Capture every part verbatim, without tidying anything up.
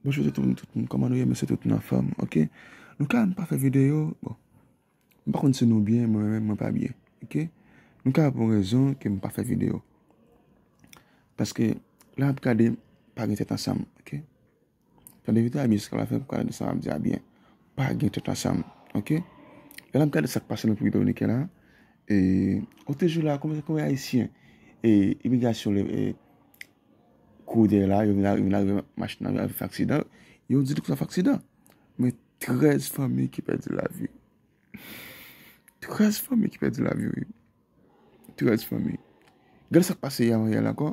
Bonjou tout moun, tout moun. Kòman nou ye? M espere tout moun anfòm, oke? Nou ka n pa fè videyo, bon. M pa konn si nou byen, mwen menm, mwen pa byen, oke? Nou ka pou rezon ke m pa fè videyo. Paske, lè m ap gade, pa gen tèt ansanm, oke? Tande videyo a byen, se sa k ap fè pou gade sa m ap di a byen. Pa gen tèt ansanm, oke? Lè m ap gade sa k pase nan Repiblik Dominiken la, e, o toujou la, konbyen, konbyen Ayisyen, e, imigrasyon, e, kouri dèyè la, yo vin, yo vin arive machin nan, yo fè aksidan, yo di l konsa fè aksidan. Men trèz fanmi ki pèdi lavi. Trèz fanmi ki pèdi lavi, wi. Trèz fanmi. Gade sa k pase yè avan yè la ankò.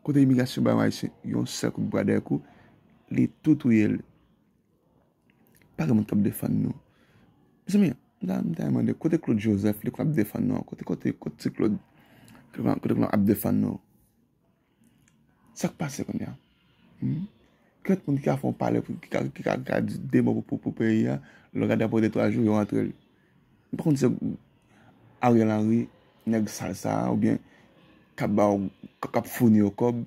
Kote imigrasyon ba yon Ayisyen yon sèl kout bwa dèyè kou, li tou touye l. Pa gen moun k ap defann nou. Mezanmi, m ta, m ta mande, kote Claude Joseph, li konn ap defann nou an? Kote, kote, kote Ti Claude, kote, kote Claude ap defann nou? Sa k pase kounye a? Hmm? Kèt moun ki ka fè yon palè, pou, ki ka, ki ka, ki ka di de mo pou, pou, pou peyi a, lè w gade apre de twa jou, yo antre l. M pa konn si se Ariel Henry, nèg sal sa a, oubyen k ap ba w, k ap founi yo kòb.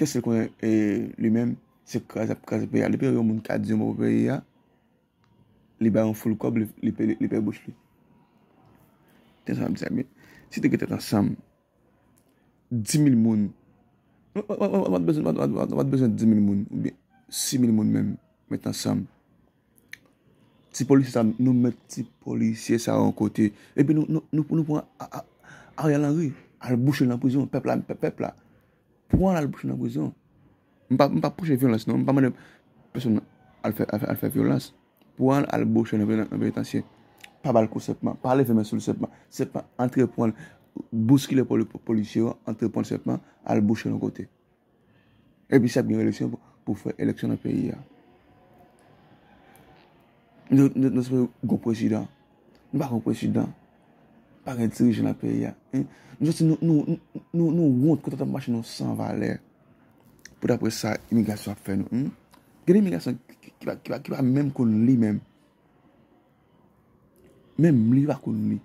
Kiyès ki konnen, e, li menm, se kraze, ap kraze peyi a. Depi yon moun ka di yon mo pou peyi a, li bay yon foul kòb, li, li, li, li pè bouch li. Tande sa m ap di a byen. Si te gen tèt ansanm, dis mil moun, nou, nou, nou, nou, nou pa t bezwen, nou pa t bezwen dis mil moun, oubyen sis mil moun menm, met ansanm. Ti polisye sa, nou met ti polisye sa yon kote. Epi nou, nou, nou, nou pran a, a, Ariel Henry, al bouche l nan prizon, pèp la, pèp, pèp la. Pran l al bouche nan prizon. M pa, m pa pouse vyolans, non. M pa mande pèsonn al fè, al fè, al fè vyolans. Pran l al bouche nan, nan, nan penitansye. Pa ba l kou senpman. Pa leve men sou l senpman. Senpman, antre pran l. Bouskile poli-, polisye yo, antre pran l senpman, al bouche l yon kote. Epi si ap gen eleksyon pou, pou fè eleksyon nan peyi a. Nou, nou, nou espere gon prezidan. Nou pa gon prezidan. Pa gen dirijan nan peyi a. Hein? Nou santi nou, nou, nou, nou, nou wont kote t ap mache nou san valè. Pou daprè sa imigrasyon ap fè nou. Hmm? Gen de imigrasyon ki, ki, ki pa, ki pa, ki pa menm konn li menm. Menm li pa konn li.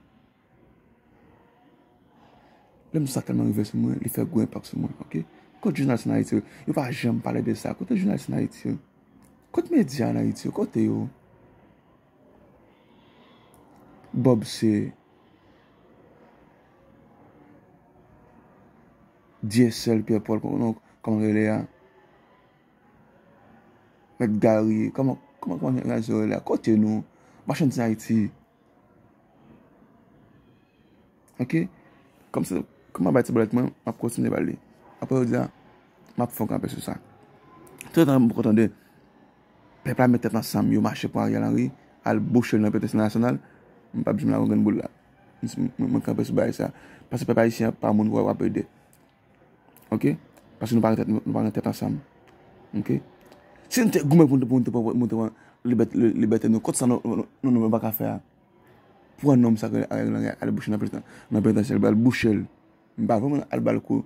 Lè m sa tèlman rive sou mwen, li fè gwo enpak sou mwen, oke? Kote jounalis ann Ayiti yo? Yo pa janm pale de sa. Kote jounalis ann Ayiti yo? Kote medya ann Ayiti yo? Kote yo? Bob se Dyesèl Pyè Pòl, kòman, kòman rele a? Mèt Gary, kòman, kòman, kòman nèg yo rele a? Kote nou? Machann Ayiti. Oke? Kòm se, kòm mwen bay ti bòlèt mwen, m ap kontinye ba li. Apre yo di a, m ap fè yon kanpe sou sa. Tout tan m poko tande, pèp la met tèt ansanm, yo mache pran Ariel Henry, al bouche l nan penitansye nasyonal, m p ap janm lage yon grenn boul la. M, m, mwen kanpe sou bagay sa. Paske pèp ayisyen an pa moun w ap ede. Oke? Paske nou pa gen tèt, nou pa gen tèt ansanm. Oke? Si nou te goumen pou nou, pou nou te pran, pou nou te pran libète, li-, libète nou, kont sa nou, nou, nou, nou pa ka fè a. Pran nonm sa ke al, al, al bouche nan penitan-, nan penitansye, al bouche l. M pa vle al ba l kou.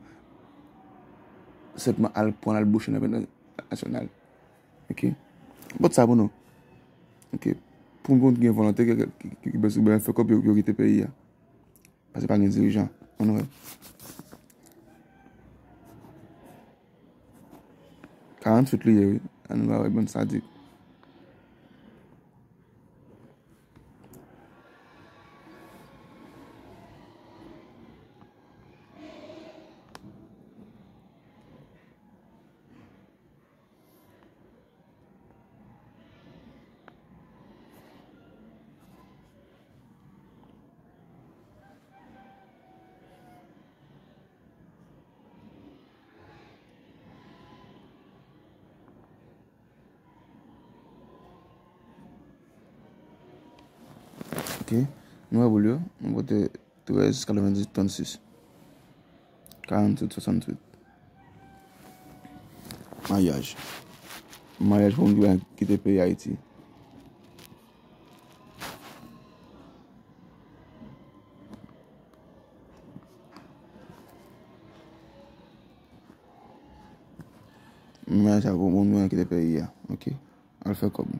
Senpman al pran l, al bouche l nan penitansye nasyonal. Oke? Bòt sa pou nou. Oke? Pou moun ki gen volonte, ki, ki, ki, ki bezwen fè kòb, yo, yo kite peyi a. Paske pa gen dirijan. Ann wè. Karanntuit li ye, wi. Ann wè, bann sadik. Ok, nou wè boul yo, nou pote trèz, katrevenndis, trannsis. Karanntuit, swasanntuit. Maryaj. Maryaj pou moun ki pa kite peyi Ayiti. Maryaj sa pou moun ki pa kite peyi a. Ok. Al fè kòb.